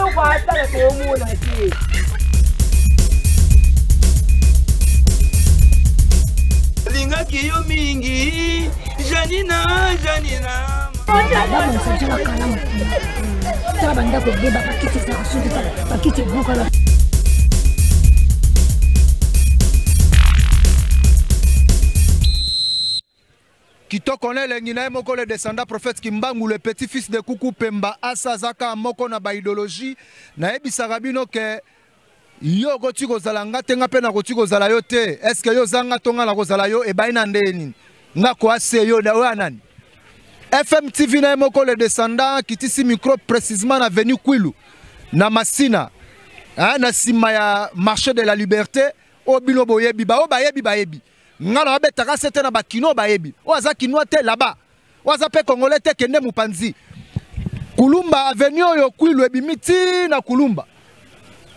Eloko asala toomona te. Lingaki yo mingi Janina, Janina. Babongisa biso bakalamu tala bandako ebeba bakiti ezalaka soki bakiti ebukana. Kitoko na elengi na ye moko le descendant prophète Kimbangu, le petit fils de Kuku Pemba. Asa azaka moko na ba idéologie. Nayebisaka bino ke yo okoti kozala nga te, nga mpe nakoki kozala yo te. Est ce que yo oza nga to nga nakozala yo? Ebai na ndenge nini nga koase yo oyo nani? FM TV na ye moko le descendant kitisi micro précisément na avenue Kwilu na Masina, hein, na nsima ya marché de la liberté. Oyo bino boyebi, baoyo bayebi bayebi. Nga na babetaka se te na bakino bayebi. Oyo aza kinois te là-bas, oyo aza mpe congolais te, kende mopanzi. Kulumba avenue oyo Kwilu ebimi ti na Kulumba.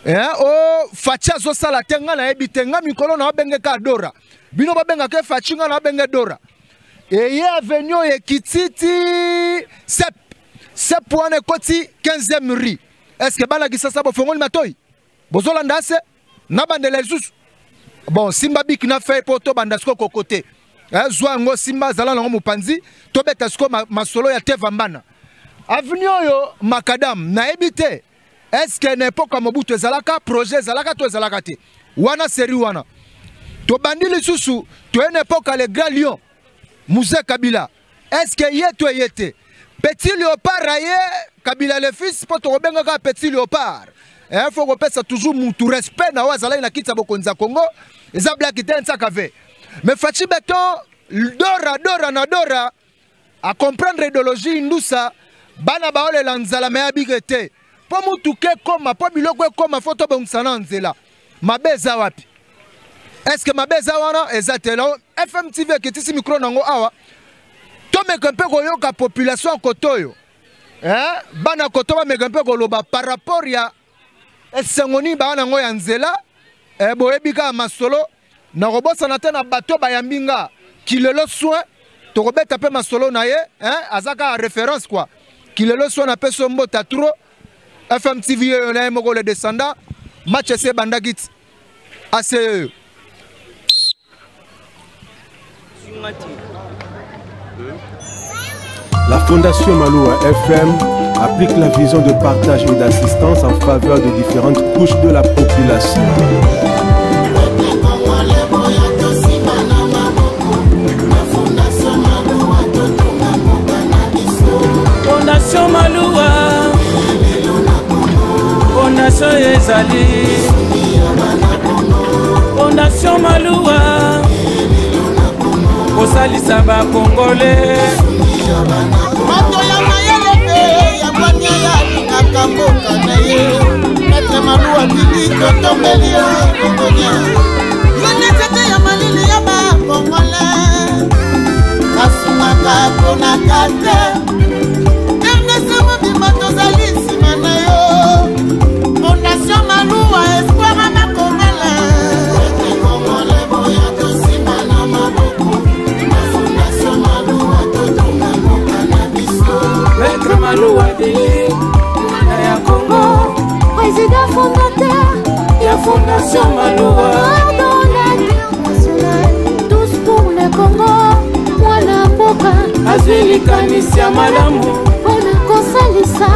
Eh, o Fatshi azosala te, nga nayebi te. Nga mikolo na babenge ka Dora, bino babengaka Fatshi, nga na babenge Dora. Eye avenue oyo ekiti ti sep sep wana ekoti 15e rue. Est ce que bana Kisasa bofongoli matoi, bozolanda ase na bandela lisusu? Bon, simba bik na feuille mpo tobanda sikoyo kokote. Eh, zwa yango, simba, zala nango mopanzi. Tobeta sikoyo masolo ya Teva Mbana. Avenue oyo makadam nayebi te est ce que na epoque ya Mobutu ezalaka projet, ezalaka to ezalaka te? Wana série wana tobandi lisusu, toye na epoque ya le grand lion Mzee Kabila. Est ce que ye to eye te petit léopard aye Kabila le fils? Mpo tokobengaka petit léopard, eh, faut kopesa toujours mutu respect na oyo azalaki na kiti ya bokonzi ya Congo. Eza blaki te, ntsaka ve. Mais Fatshi Beton, Dora Dora na Dora a comprendre idéologie indusa. Bana baolela nzala, me yabike te mpo mutuka ekoma, mpo biloko ekoma, fo tobongisa na nzela. Mabe eza wapi? Est ce que mabe eza wana? Eza te. FM TV ekitisi micro nango awa, tomeka mpe koyoka population ya koto oyo, eh? Bana koto bameka mpe koloba par rapport ya esengo nini baa nango ya nzela. Eh, boyebi kaka masolo nakobosana te na bato bayambi nga Kilelo soin, tokobeta mpe masolo na ye, hein? Aza kaka référence quoi. Kilelo soin, napesi yo mbota trop. FM TV oyo na ye moko le descendant. Match esi ebandaki ti ase oyo. La Fondation Maloua FM applique la vision de partage et d'assistance en faveur de différentes couches de la population. Fondation Maloua, Fondation ezali Fondation Maloua, kosalisa bakongole. Moto ya mayele mpe ya bwania ya alingaka mboka na ye, Maître Maluwa Bili, totombeli yo kongonia. Yo nde nzete ya malili ya bakongole, asungaka ponaka te. RDC mobimba tozali nsima na yo. Fondation Maluwa, espoir ya bakongole. Maître Maluwa Bili, mwana ya Congo, président fondateur ya Fondation Maluwa. Coordonnateur national, tous pour le Congo. Mwana mboka azwi likanisi ya malamu mpona kosalisa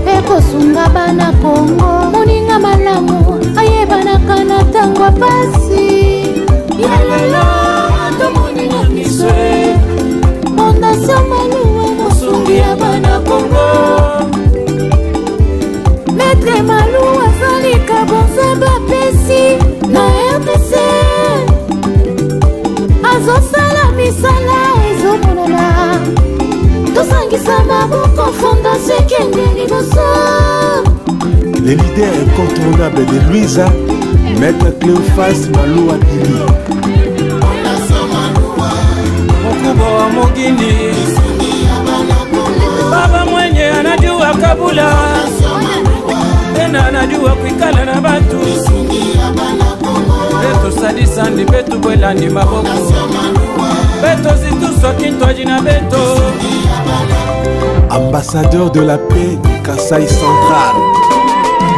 mpe kosunga bana Kongo. Moninga malamu ayebanaka na ntango ya pasi. Ya lelo tomoni na miso. Fondation Maluwa, mosungi ya bana Kongo. Maître Malu azalika bonzambe apesi na RDC, azosala misala ezomonana. Tosangisa maboko, fondation ekende liboso. Le leader incontournable de Louisa, Maître Cléophas Maloua Bili. Mkubwa wa mugini, baba mwenye anajua kabula, tena anajua kuikala na batu. Beto sadisandi beto bwelandi maboko beto zituswa kintwaji na beto. Ambassadeur de la paix du Kasaï central.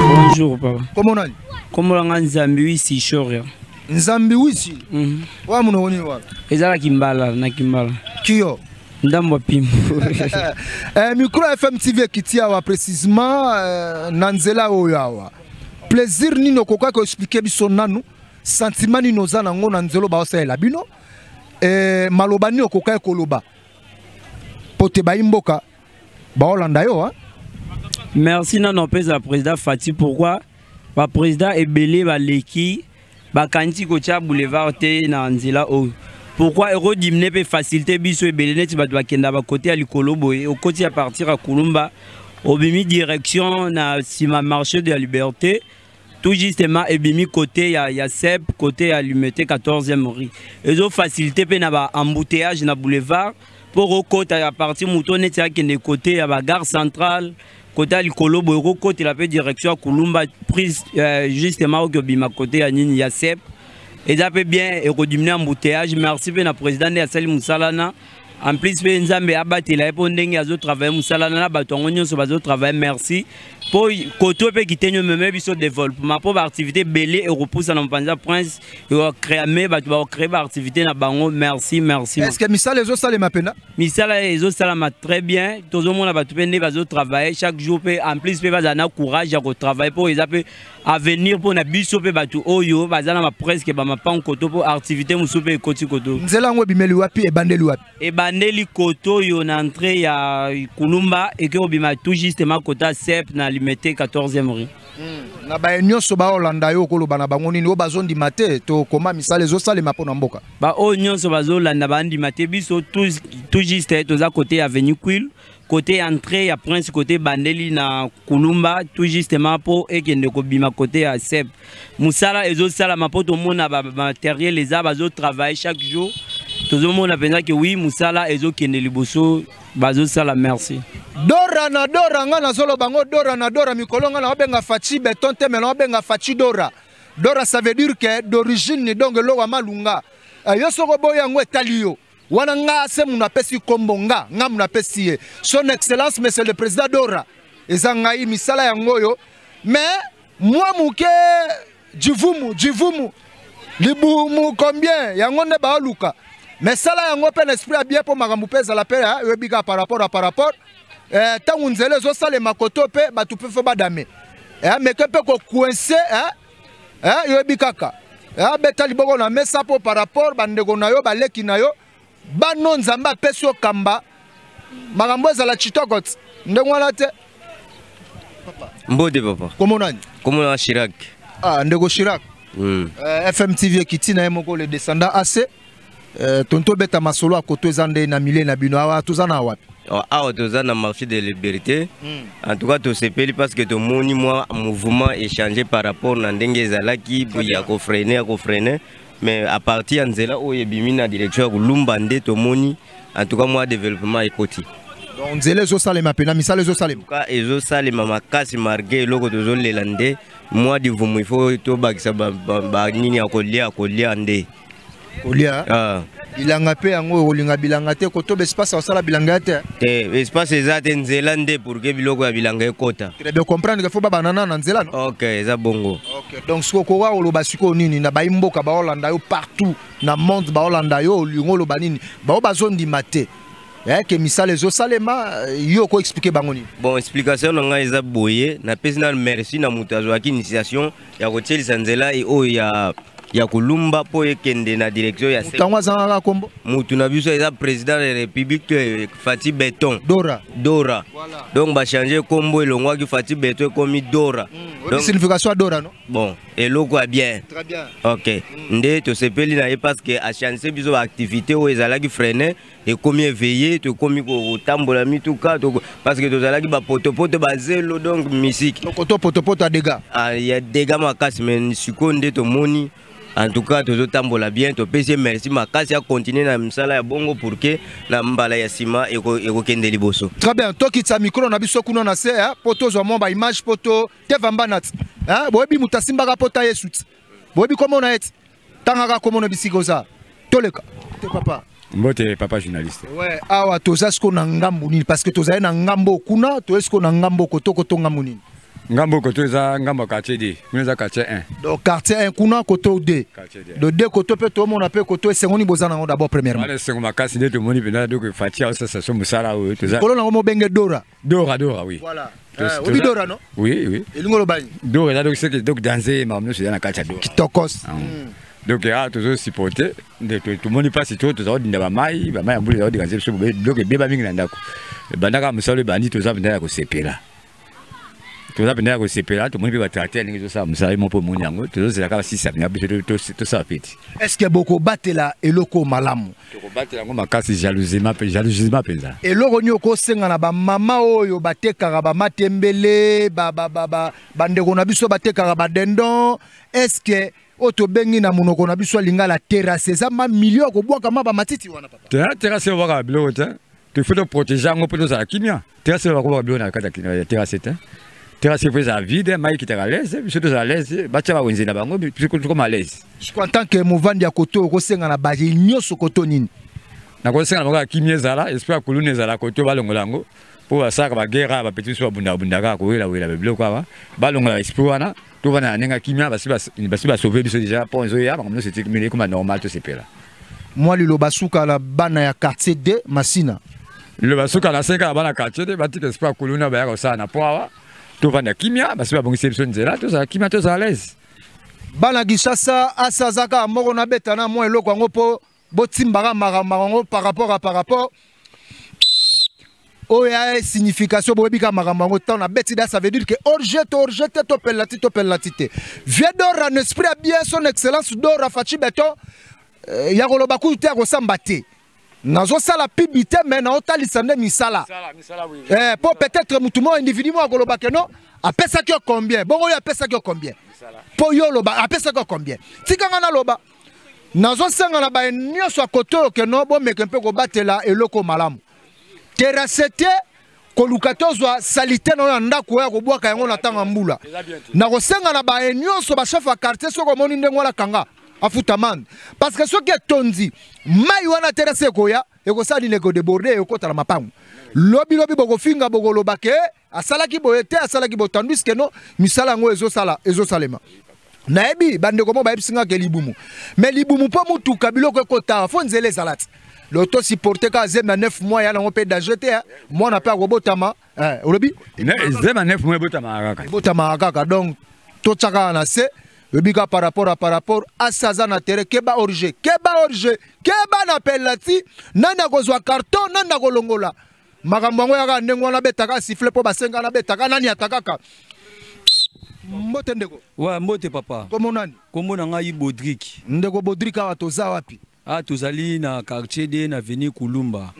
Bonjour papa. Kombo nani? Kombo na nga Nzambi Wisi Shoria. Nzambi Wisi? Mm. Wa munoko nini wana? Ezala Kimbala na Kimbala. Kiyo. Ndambo ya pimbo. Eh, micro FM TV ekiti awa précisément euh, na nzela oyo awa. Plaisir nini okoka ko expliquer biso nanu sentiment nini oza nango na nzela baosalela bino eh, maloba nini okoka koloba po te bayi mboka baolanda yo hein? Merci nano opesa président Fati pourquoi ba président ebele baleki bakanisi kotya boulevard te na nzela oyo pourquoi ekodimine mpe facilité biso ebele neti bato bakenda bakote ya likolo boye okoti ya partir ya kulumba obimi direction na nsima marché de la liberté tout justement ebimi côté ya, ya sep côté ya limete 14e rue ezofacilité mpe na baembouteillage na boulevard mpo kokota ya parti moto neti akende côté ya bagare centrale côté ya likolo boye okokotela mpe direction ya kulumba prise euh, justement oki obima côté ya nini ya sep eza mpe bien ekodimine embouteillage merci mpe na président nde asali mosala na en plus mpe nzambe abatela ye mpo ndenge azotravaille mosala na bato yango nyonso bazotravaille merci mpo koto mpe kitenyo ememe biso développement mpo baactivité ebele ekopusa na mopanzi ya prince ekocreame bato bakocree baactivité na bango merci merci est ce que misala ezosalema mpena misala ezosalama très bien tozomona bato mpe nde bazotravaille chaque jour mpe en plus mpe bazala na courage ya kotravaille mpo eza mpe avenir mpo na biso mpe bato oyo baza na bapreske bamapango koto mpo activité mosusu mpe ekoti koto nzela yango ebimeli wapi ebandeli wapi ebandeli koto oyo na entrée ya kulumba eke kobima tout justement kota sep na limete 14e rue hmm. na baye nyonso baolanda yo okoloba na bango nini oyo bazondima te tokoma misala ezosalema mpo na mboka baoyo nyonso bazolanda bandima te biso tout juste toza kote ya avenue quil côté entrée ya prince côté bandeli na kulumba tout justement mpo ekende kobima côté ya sep mosala ezosalama mpo tomona bamatériel eza bazotravaille chaque jour tozomona mpenza ke wi mosala ezokende liboso bazosala merci dora na dora ngai nazoloba ngo dora na dora mikolo ngai naobenga faci beton te me naobenga faci dora dora ça veut dire que d'origine donc eloko ya malunga eh, yo soko oboyi yango etali yo wana nga se munu apesi kombo nga nga munu apesi ye son excellence monsieur le président dora eza ngai misala yango oyo mais mwa moke jivumu jivumu libumu combien yango nde baoluka mais sala yango mpe na esprit ya bien mpo makambo mpe ezala mpe oyebi kaka par rapport à par rapport ntango eh, nzela ezosalema koto mpe bato mpe fo badame eh, meke mpe kocoince eh, eh, yoyebi kaka eh, beta liboko na mesa mpo par rapport bandeko na yo baleki na yo bano nzambe apesi yo kamba makambo ezala chitoko ndenge wana te mbote papa kombo nani kombo na Chirac ah ndeko Chirac mm. eh, FM TV ekiti na ye moko le descendant AC eh, tonto beta masolo ya koto eza nde na milieu na bino awa toza na wapi oh, awa toza na marché de liberté mm. en tout cas tosepeli parce que tomoni mwa mouvement échangé par rapport na ndenge ezalaki ya kofrene ya kofrene mais à partir ya nzela oyo ebimi na direction ya kolumba nde tomoni en tout cas mwa développement ekoti donc nzela ezosalema mpena misala ezosalema ezosalema makasi marge eloko tozolela nde mwa divumu ifo tobakisa banini ya kolia kolia nde kolia ah. bilanga mpe yango okolinga bilanga te kotoba espace osala bilanga ya te te espace eza te nzela nde pour que biloko ya bilanga ekota très bien comprendre que faut babanana na nzela no ok eza bongo ok donc sikoyo okoka koloba sikoyo nini na bayi mboka baolanda yo partout na monde baolanda yo olingi oloba nini bao bazondima te eh, ke misala ezosalema eh, yo oko explike bango nini bon explication na ngai eza boye napesi nanu merci na moto azwaki initiation ya kotielisa nzela oyo ya ya kolumba mpo ekende na direction ya ntango azangaka kombo motu na biso eza président de république eh, fati beton dora dora voilà. donc bachange kombo elongwaki fati beton ekomi dora mm, donc signification ya dora no bon eloko ya bien Très bien. ok mm. nde tosepeli na ye parce que achange biso baactivité oyo ezalaki freine ekomi éveillé tokomi kotambola mituka parce que tozalaki bapotopoto bazelo donc misiki koto potopoto ya dégâts ah, ya dégâts makasi mais sikoyo nde tomoni en tout cas tozotambola bien topesi ye merci makasi akontinue na misala ya bongo pour que na mbala ya nsima ekokende liboso très bien tokitisa micro na biso kuna na se mpo tozwa mwa baimage mpo to tevamba nati boyebi moto asimbaka mpo ta yesu ti boyebi komona ye ti tangaka komona bisika oza toleka te papa mbote papa journaliste ouais awa toza siko na ngambo nini parce que tozali na ngambo kuna toye siko na ngambo kotoko to ngambo nini Ngambo koto eza ngambo ya quartier 2, kuna eza quartier 1. Donc quartier 1 kuna koto 2. Do 2 koto mpe tomona mpe koto esengo nini boza nango d'abord premièrement? Wana esengo makasi nde tomoni mpenza donc Fatshi aosasa so mosala oyo toza. Kolo nango mobenge Dora. Dora Dora oui. Voilà. Obi Dora non? Oui oui. Elingo oloba nini? Dora eza donc c'est que donc danser makambo nyonso eza na kati ya Dora. Kitokos. Donc awa tozosupporte nde tomoni mpasi to toza kodinda bamai bamai ya mbula eza kodinga biso biloko ebeba mingi na ndako ebandaka mosala ebandi toza mpenza ya kosepela toza mpenza ya kosepela tomoni mpe batracteur ndenge ezosala mosala ye moko mpo omoni yango tozozela kaka sisa mpenza biso tosala feti. Est ce que bokobatela eloko malamu? Tokobatela yango makasi jalousement mpenza. Eloko nini okosenga na bamama oyo batekaka bamatembele, bandeko na biso batekaka badendon? Est ce que oyo tobengi na monoko na biso ya lingala terrasse eza ma milio ya kobwaka ma bamatiti wana papa? Terrasse obwaka biloko te, il faut toprotéger yango mpo tozala kimia. Terrasse oyo bakobwaka biloko na kati ya terrasse te. Terrasse mpo ezala vide, mai ekitaka l'aise, biso tozala l'aise, batia bawenze na bango, biso tokoma à l'aise. En tant que movandi ya koto, okosenga na baye nyonso koto nini? Nakosenga na bango ya kimia ezala, esprit ya kuluna ezala koto, balongola yango mpo basalaka baguerre awa, bapeti biso babundaka kowelawela babiloko awa, balongola esprit wana, tovanda na ndenge ya kimia. Basi basauve biso déjà mpo ezoya makambo nyonso etikimili ekoma normal, tosepela. Mwa liloba suka na bana ya quartier D Masina. Liloba suka na senga na bana quartier D batika esprit ya kuluna, baya kosala na po awa tovanda kimia. Basi babongisi biso nzela, tozala kimia, tozala l'aise. Bana Kinshasa, asa azaka moko nabeta na mwa eloko yango mpo botimbaka makambo yango par rapport à par rapport oyo ya signification. Boyebi kaka makambo yango ntango nabeti da, ça veut dire que orge to orge te, topela ti topela ti te. Vieux Dora en esprit ya bien, son excellence Dora Fatshi Béton, ya koloba kutu te, ya kosamba te. Nazosala pibi te, me naotalisa nde misala po peut-être mutu moko, individu moko akoloba ke non, apesaki yo combien? Bongo oyo apesaki yo combien mpo yo oloba apesaki yo combien? Tikanga naloba, nazosenga na baye nyonso ya kote oyo ke no bomeke mpe kobatela eloko malamu. Terrasse te, koluka tozwa salite na oyo ya ndako oyo ya kobwaka yango na ntango ya mbula. Nakosenga na baye nyonso, bachef ya quartier, soki omoni ndenge wana, kanga, afuta amende, parce que soki etondi mai wana, terrasse ekoya, ekosala nini? Ekodéborde, ekokota na mapango. Lobilobi bokofinga, bokoloba ke asalaki boye te, asalaki boye, tandis que no misala yango ezosala, ezosalema. Nayebi bandeko mo bayebisi nga ke libumu, mais libumu mpo mutuka biloko ekota, fo nzela ezala ti lo tosupporte kaka zemi ya 9 mois ya nango mpe danger te, mwana mpe akobotama. Olobi zemi ya 9 mois ebotamaka kaka. Ebotamaka kaka. Donc totya kaka na se, oyebi kaka par rapport à par rapport. Asi aza na terrain, keba orge, keba orge, keba na pelati. Nani akozwa carton? Nani akolongola makambo yango? Yaka ndenge wana, betaka sifflet mpo basenga na betaka. Nani atakaka? Mbote ndeko. Wa mbote papa. Kombo nani? Kombo na ngai Bodrik. Ndeko Bodrik, awa toza wapi? Ah, tozali na quartier D, na avenue Kulumba.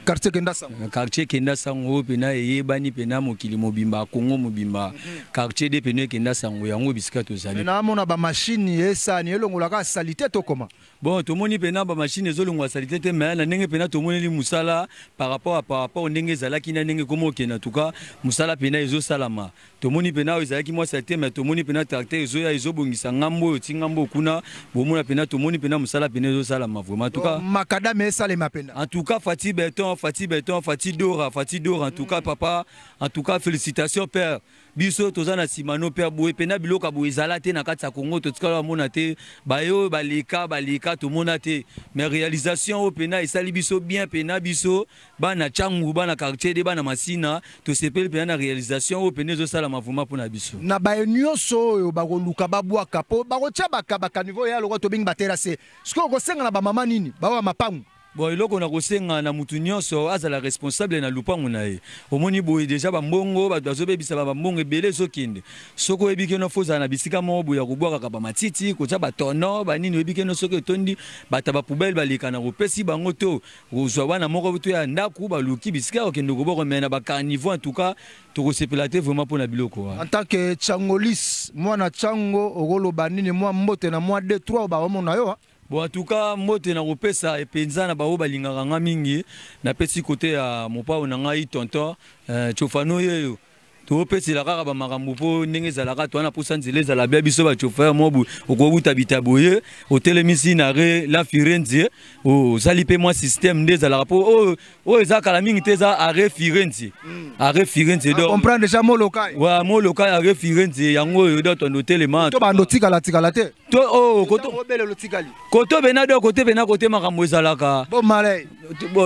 Quartier Kenda Sango. Quartier Kenda Sango oyo mpena eyebani mpena mokili mobimba, Kongo mobimba. Quartier D pena ekenda sango yango bisika tozali. Naamona bamashine esani elongolaka saleté tokoma. Bon, tomoni mpena bamashine ezolongwa saleté te, mais na ndenge mpena tomoneli mosala par rapport ndenge ezalaki na ndenge ekoma okende, en tout cas mosala mpena ezosalama. Tomoni mpena oyo ezalaki mwa saleté, mais tomoni mpena tracteur ezoya, ezobongisa ngambo oyo ti ngambo oyo kuna. Bomona mpena, tomoni mpena mosala mpena ezosalama vraiment, en tout cas. Macadam esalema mpena. En tout cas Fatshi Béton, Fatshi Béton, Fatshi Dora, Fatshi Dora, en tout cas papa, en tout cas félicitations père. Biso toza na nsima no père. Boye mpena biloko ya boye ezala te na kati ya Congo, totikala bamona te. Baye oyo baleka baleka, tomona te, mais réalisation oyo mpena esali biso bien mpena. Biso bana Tshangu, bana quartier D, bana Masina, tosepeli mpena na réalisation oyo mpena ezosalama vraiment mpona biso. Na baye nyonso oyo bakoluka babwaka mpo bakotia bacaniveau ya lokwa tobengi baterrasse, soki okosenga na bamama nini baoya mapangu? Bon, eloko na kosenga na mutu nyonso, azala responsable na lupango na ye. Omoni boye déjà bambongo bato bazobebisa, bambongo ebele ezokende. Soki oyebi keno fo ozala na bisika moko boye ya kobwakaka bamatiti, kotia batono banini, oyebi keno soki etondi, bato ya bapoubelle baleka na kopesi bango to kozwa bana moko to ya ndako, baluki bisika kokende kobwaka. Mais na bacaniveau, en tout cas tokosepela te vraiment mpona biloko wana. En tant que changolis, mwana Tshangu, okoloba nini? Mwa mbote na mwa 2 3 baomona yo. Bon, en tout cas mbote na kopesa epenza na baoyo balingaka nga mingi. Napesi kote ya mopao na ngai, tonton Chofano yeyo. Topesela kaka bamakambo mpo ndenge ezalaka towana mposa nzela ezala bia biso bachauffeur mo boye okobuta bita boye otelemisi na re la firenze osali mpe mwa système nde ezalaka mpo oyo oyo eza kala mingi te eza arrêt firenze arrêt firenze donc comprendre déjà molokai wa molokai arrêt firenze yango oyo donc tondo telema to bando tikala tikala te to oh koto koto bena do kote bena kote makambo ezalaka bon marley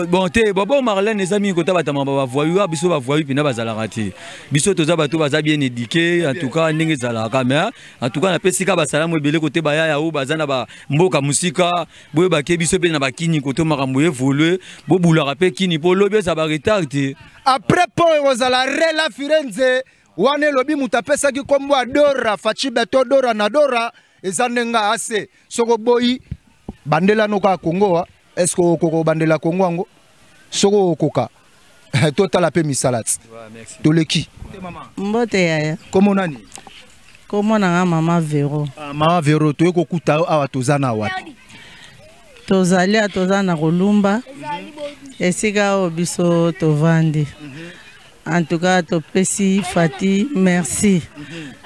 bon te bon bon marlène eza mingi kota batama ba voyou ah biso ba voyou pina bazalaka te biso toza bato baza bien éduqué en tout cas ndenge ezalaka mais en tout cas napesi ka basalamu ebele kote bayaya oyo baza na ba mboka mosika boyebake biso mpe na bakini koto makambo evolue bobulaka mpe kini mpo lobi eza ba retard te après pont ekozala rela firenze wana elobi moto apesaki nkombo ya dora faci beto dora na dora eza ndenge ase soki oboyi bandela noko ya kongo wa est ce que okoka obandela kongo yango soki okoka totala mpe misala ti toleki mbote yaya kombo nani kombo na nga mama vero ah, mama vero toye kokuta yo awa toza na wapi tozali a toza na kolumba esika oyo biso tovandi En tout cas, topesi Fati, merci.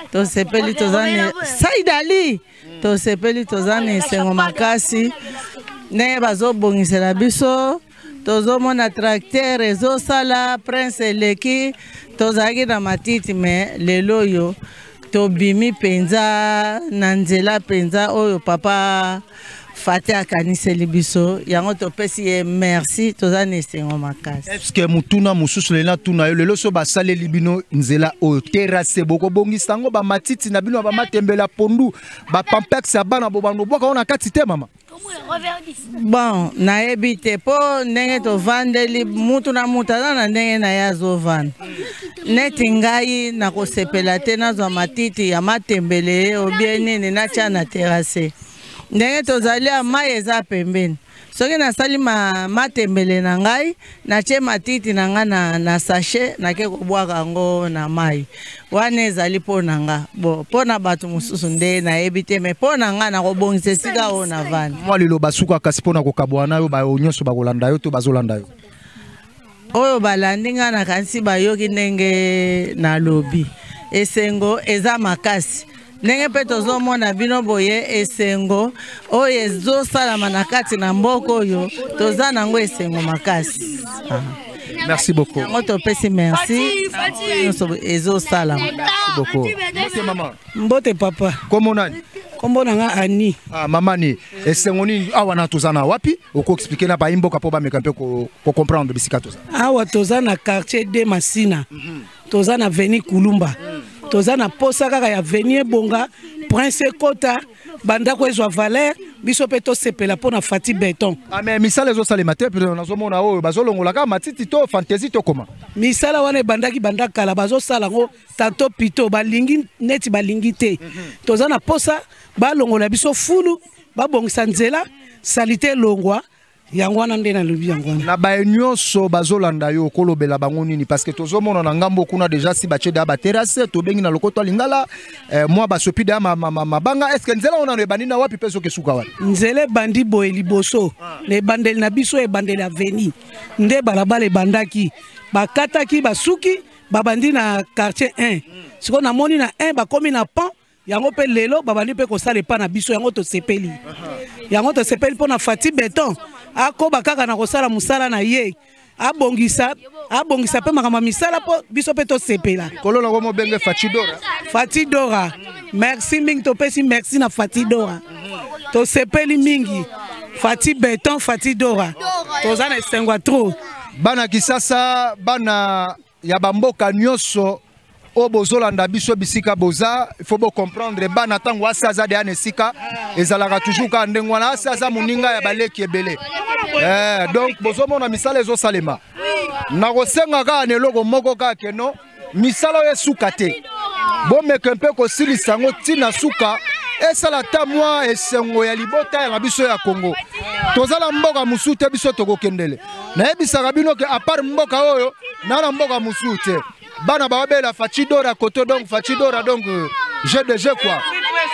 Tosepeli toza ne Said Ali. Tosepeli toza ne esengo makasi. Ndenge bazobongisela biso tozomona tracteur ezosala prince eleki tozalaki na matiti me lelo oyo tobimi mpenza na nzela mpenza oyo papa Fati akaniseli biso yango topesi ye merci toza na esengo makasi. Est-ce que mutuna mosusu lelo natuna yo lelo so basaleli bino nzela oyo terrasse bokobongisa yango bamatiti na bino ya bamatembela pondu bapampex ya bana bobanda obwaka yango na kati te mama? Bon, nayebi te mpo ndenge tovandeli mutu na mutu aza na ndenge na ye azovanda neti ngai nakosepela te nazwa matiti ya matembele obie nini natya na terrasse ndenge tozali ya mai eza pembeni soki nasali ma, matembele na ngai natie matiti na ngai na, na sachet nake kobwaka yango na mai wana ezali mpo na nga bo mpo na bato mosusu nde nayebi te me mpo na ngai nakobongisa esika oyo navandi mwa liloba suka kasi mpo na kokabwana yo bayo nyonso bakolanda yo to bazolanda yo oyo balandi ngai nakanisi bayoki ndenge nalobi esengo eza makasi ndenge mpe tozomona bino boye esengo oyo ezosalama na kati na mboka oyo toza nango esengo makasi ah. Merci beaucoup. Yango topesi merci. Nyonso ezosalama. Merci beaucoup. Mbote mama. Mbote papa. Kombo nani? Kombo na nga Annie. Ah mama ni esengo nini awa na toza na wapi? Oko expliquer na bayi mboka po bameka mpe ko ko comprendre bisika toza. Awa toza na quartier de Masina. Mm -hmm. Toza na avenue Kulumba. Mm. Toza na posa kaka ya avenue Ebonga, Prince Ekota, bandako ezwa valeur, biso mpe tosepela mpo na Fati Beton. Ah mais misala ezosalema te nazomona oyo bazolongola kaka matiti to fantaisie to koma. Misala wana ebandaki banda kala bazosala yango tanto pito balingi neti balingi te. Mm -hmm. Toza na posa balongola biso fulu babongisa nzela salite elongwa yango wana nde nalobi yango wana na baye nyonso bazolanda yo okolobela bango nini parce que tozomona na ngambo kuna deja si batie deya baterrasse tobengi na lokoto ya lingala eh, mwa basopi deya mabanga est ce que nzela wana ebandi na wapi mpe soki esuka wapi nzela ebandi boye liboso na ebandeli na biso ebandeli aveni nde balabala ebandaki bakataki basuki babandi na quartier 1 sikoyo namoni na 1 bakomi na pont yango mpe lelo babandi mpe kosala epa na biso yango tosepeli yango tosepeli mpo na fati beton akoba kaka na kosala mosala na ye abongisa abongisa mpe makambo ya misala mpo biso mpe tosepela kolo nango mobenge fati dora fati dora merci mingi topesi merci na fati dora tosepeli mingi fati beton fati dora toza na esengo ya trop bana kisasa bana ya bamboka nyonso oyo bozolanda biso bisika boza il faut bocomprendre bana ntango asi aza deya na esika ezalaka toujours kaka ndenge wana asi aza moninga ya baleki ebele eh, donc bozomona misala ezosalema nakosenga kaka na eloko moko kaka keno misala oyo esuka te bomeka mpe kosilisa yango ntina suka esala ata mwa esengo ya libota ya na biso ya kongo toza na mboka mosusu te biso tokokendele nayebisaka bino ke apart mboka oyo na na mboka mosusu te bana baobela faci dora koto donc faci dora donc euh, jeu de jeu quoi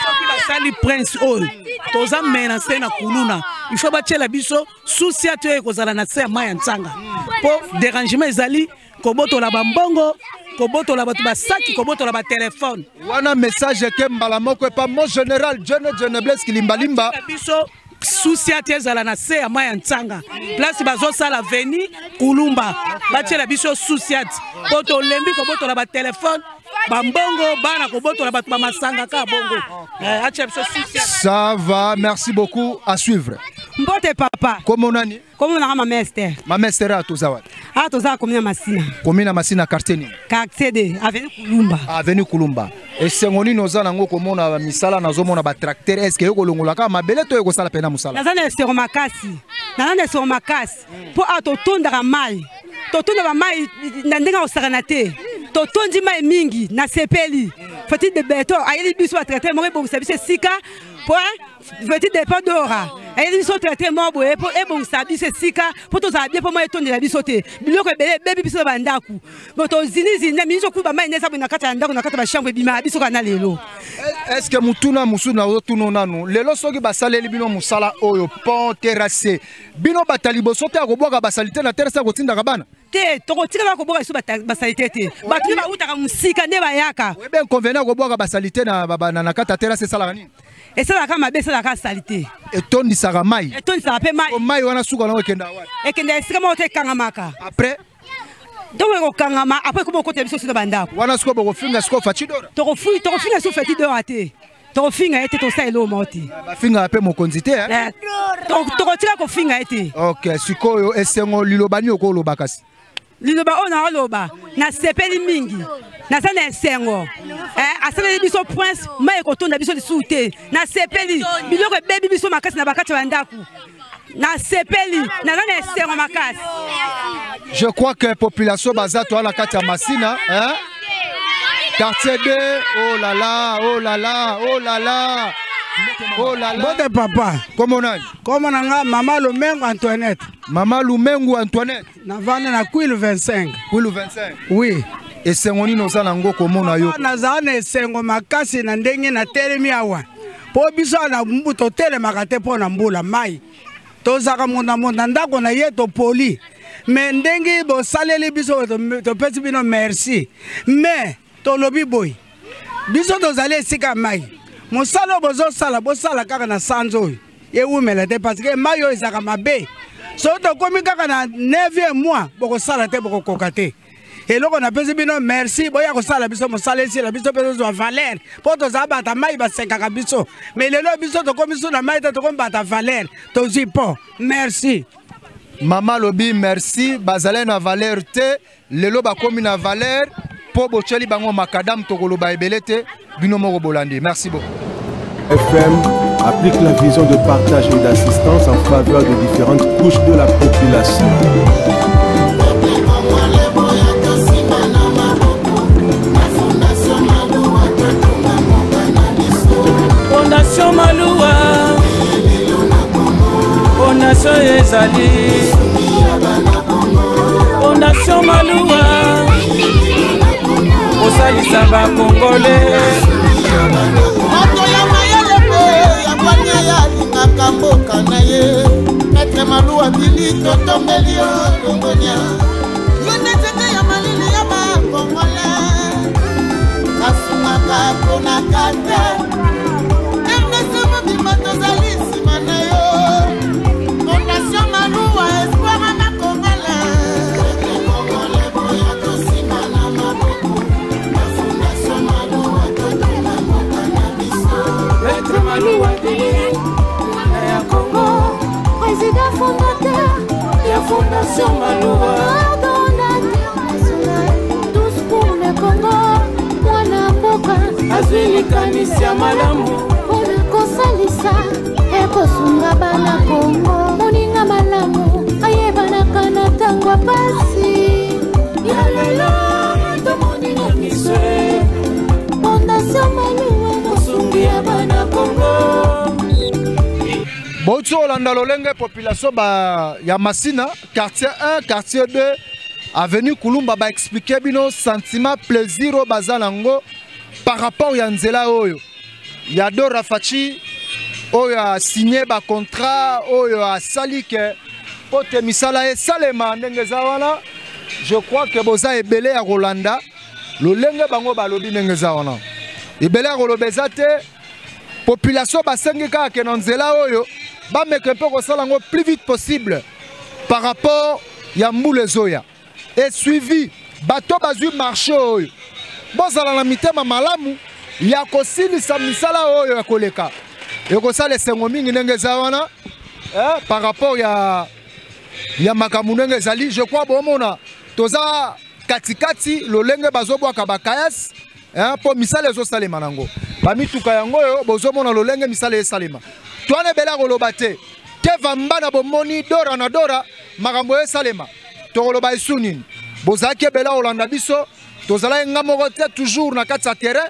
soki basali prince oyo toza menase na kuluna il faut batiela biso susi ati oyo ekozala na se ya mai ya ntsanga mpo derangement ezali kobotola bambongo Kobotola bato basaki, kobotola batelefone. Wana message eke mbala moko epa mon général John John Blaise Kilimbalimba. Biso susi ati ezala na se ya mai ya ntsanga, place bazosala veni Kulumba, batiela biso susi ati mpo tolembi kobotola batelefone, bambongo, bana, kobotola bato bamasanga kaka bongo. Atia biso susi. Ça va, merci beaucoup, à suivre. Mbote papa. Kombo nani? Kombo nanga Mama Esther. Mama Esther, awa toza wapi? Awa toza commune ya Masina. Commune ya Masina, quartier nini? Quartier 2, avenue Kulumba. Avenue Kulumba. Esengo nini oza nango komona misala? Nazomona batracteur, est ce que ekolongola kaka mabele to ekosala pena mosala? Naza na esengo makasi, naza na esengo makasi mpo awa totondaka mai, totonda bamai na ndenge ya kosakana te, totondi mai mingi. Nasepeli Fatshi de Béton ayeli biso batracteur moko ebongisa biso esika po Fatshi de Dora ayeli biso tracteur moko boye mpo ebongisa biso esika mpo tozala bien, mpo mai etondela biso te. Biloko ebele ebebi biso na bandako bo tozinizini na miso kuba mai nde eza boye na kati ya ndako, na kati ya bachambre, ebimaka biso kaka na lelo. Est ce que mutuna mosusu nazotuna nanu lelo, soki basaleli bino mosala oyo, pont terrasse, bino bato liboso te ya kobwaka basaleté na terrasse, ya kotindaka bana? Te, tokotikala koboka biso basaleté te. Bato nde bautaka mosika nde bayaka. Oyebi inconvénient ya kobwaka basaleté na kati ya terrasse esalaka nini? Esalaka mabe, esalaka saleté. Etondisaka mai. Etondisaka mpe mai. Mai wana, suka nango ekenda wapi? Ekenda esika moko te, ekangamaka. Après? Donc ekokangama, après ekoma okotela biso na bandako. Wana sikoyo bokofinga sikoyo Fatshi Dora? Tokofinga so Fatshi Dora te, tokofinga ye te, tosala eloko moko te. Bafingaka mpe mokonzi te. Tokotika kofinga ye te. Ok, sikoyo esengo, liloba nini okoloba kasi? Liloba oyo naoloba, nasepeli mingi, naza na esengo. Asaleli biso prince, mai ekotonda biso lisusu te. Nasepeli, biloko ebebi biso makasi na bakati ya bandako. Nasepeli, naza na esengo makasi. Je crois que population baza toa na kati ya Masina, hein? Quartier 2, oh là là, oh là là, oh là là, oh là là. Mbote papa. Kombo nani? Kombo na nga Mama Lumengu Antoinette. Mama Lumengu Antoinette. Navanda na Kwilu 25. Kwilu 25. Oui. Esengo nini oza nango komona yo? Nazala na esengo makasi na ndenge natelemi awa, mpo biso na mbu totelemaka te mpo na mbula mai, tozalaka moto na moto na ndako na ye, topoli. Me ndenge bosaleli biso, topesi bino merci. Me tolobi boye, biso tozali esika ya mai, mosala oyo bozosala, bosala kaka na sanza oyo, ewumela te, parce que mai oyo ezalaka mabe. Soki tokomi kaka na 9e mois, bokosala te, bokokoka te. Eloko napesi bino merci, boya kosala biso mosala esila, biso mpe tozwa valeur, mpo tozala bata mai, basekaka biso. Me lelo biso tokomi so na mai te, tokomi bata valeur, tozwi mpo merci. Mama alobi merci, bazali na valeur te, lelo bakomi na valeur mpo botyeli bango macadam. Tokoloba ebele te, bino moko bolandi. Merci beaucoup. FM applique la vision de partage et d'assistance en faveur de différentes couches de la population. Fondation Maluwa, fondation ezali Fondation Maluwa, kosalisa bakongole. Moto ya mayele mpe ya bwania, ya alingaka mboka na ye, Maître Maluwa Bili, totombeli yo longonia. Yo nde nzete ya malili ya bakongole, asungaka mponaka te. RDC mobimba tozali nsima na yo. Fondation Maluwa, espoir ya bakongole. Congolais boya tosima na maboko na Fondation Maluwa, totonga mboka na biso. Maître Maluwa Bili, mwana ya Congo, président fondateur ya Fondation Maluwa, coordonnateur national, tous pour le Congo, mwana mboka. Azwi likanisi ya malamu mpona kosalisa, ekosunga bana Kongo. Moninga malamu ayebanaka na ntango ya pasi. Ya lelo tomoni na miso. Fondation Maluwa, mosungi ya bana Kongo. Bauti olanda lolenge population ba ya Masina, quartier 1, quartier 2, avenue Kulumba, baexpliquer bino sentiment, plaisir oyo baza nango par rapport ya nzela oyo ya Dora Fatshi, oyo asigné bacontrat, oyo asali ke po te misala esalema ndenge eza wana. Je crois que boza ebele ya kolanda. Lolenge bango balobi ndenge eza wana. Ebele ya koloba eza te. Population basengi kaka ke na nzela oyo bameka mpe kosala yango plus vite possible par rapport ya mbula ezoya. Et suivi bato bazwi marché oyo bozala na mitema malamu ya kosilisa misala oyo ya koleka ekosala esengo mingi ndenge eza wana eh, par rapport ya ya makambo ndenge ezali. Je crois bomona toza katikati lolenge bazobwaka bakayasi eh, mpo misala ezosalema nango bamituka yango oyo bozomona lolenge misala esalema. Twana ebele akoloba te teva mbana bomoni dora na dora makambo esalema tokoloba esu nini. Bozalaki ebele kolanda biso, tozalaki nga moko te toujours na kati ya terrain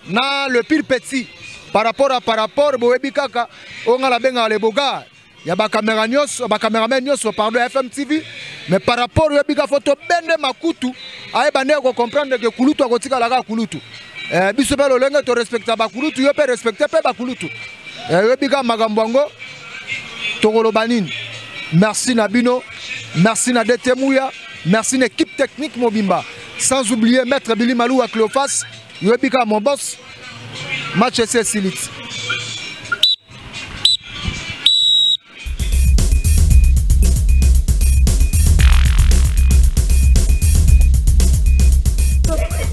na le pire petit par rapport à par rapport boyebi kaka oyo nga nabengaka le bogar ya ba caméra nyonso, ba cameraman nyonso, pardon, ya FM TV. Mais par rapport oyebi kaka fo tobende makutu ayeba ndenge ko comprendre que kulutu akotikala kaka kulutu. Biso mpe lolenge torespecta bakulutu, yo mpe respecte mpe bakulutu. Oyebi kaka makambo yango tokoloba nini. Merci na bino, merci na DT Mouya, merci na équipe technique mobimba, sans oublier maître Billy Malou à Cléophas, yoyebi kaka mon boss. Match esi esiliti.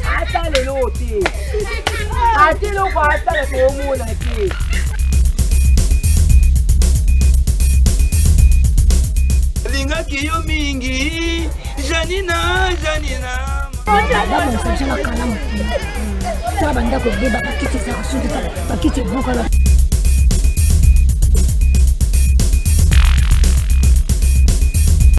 Ata lelo te, ata eloko asala toomona te. Lingaki yo mingi Janina, Janina. Babongisa biso na kalamu tala bandako ebeba, bakiti ezalaka soki bakiti ebukana.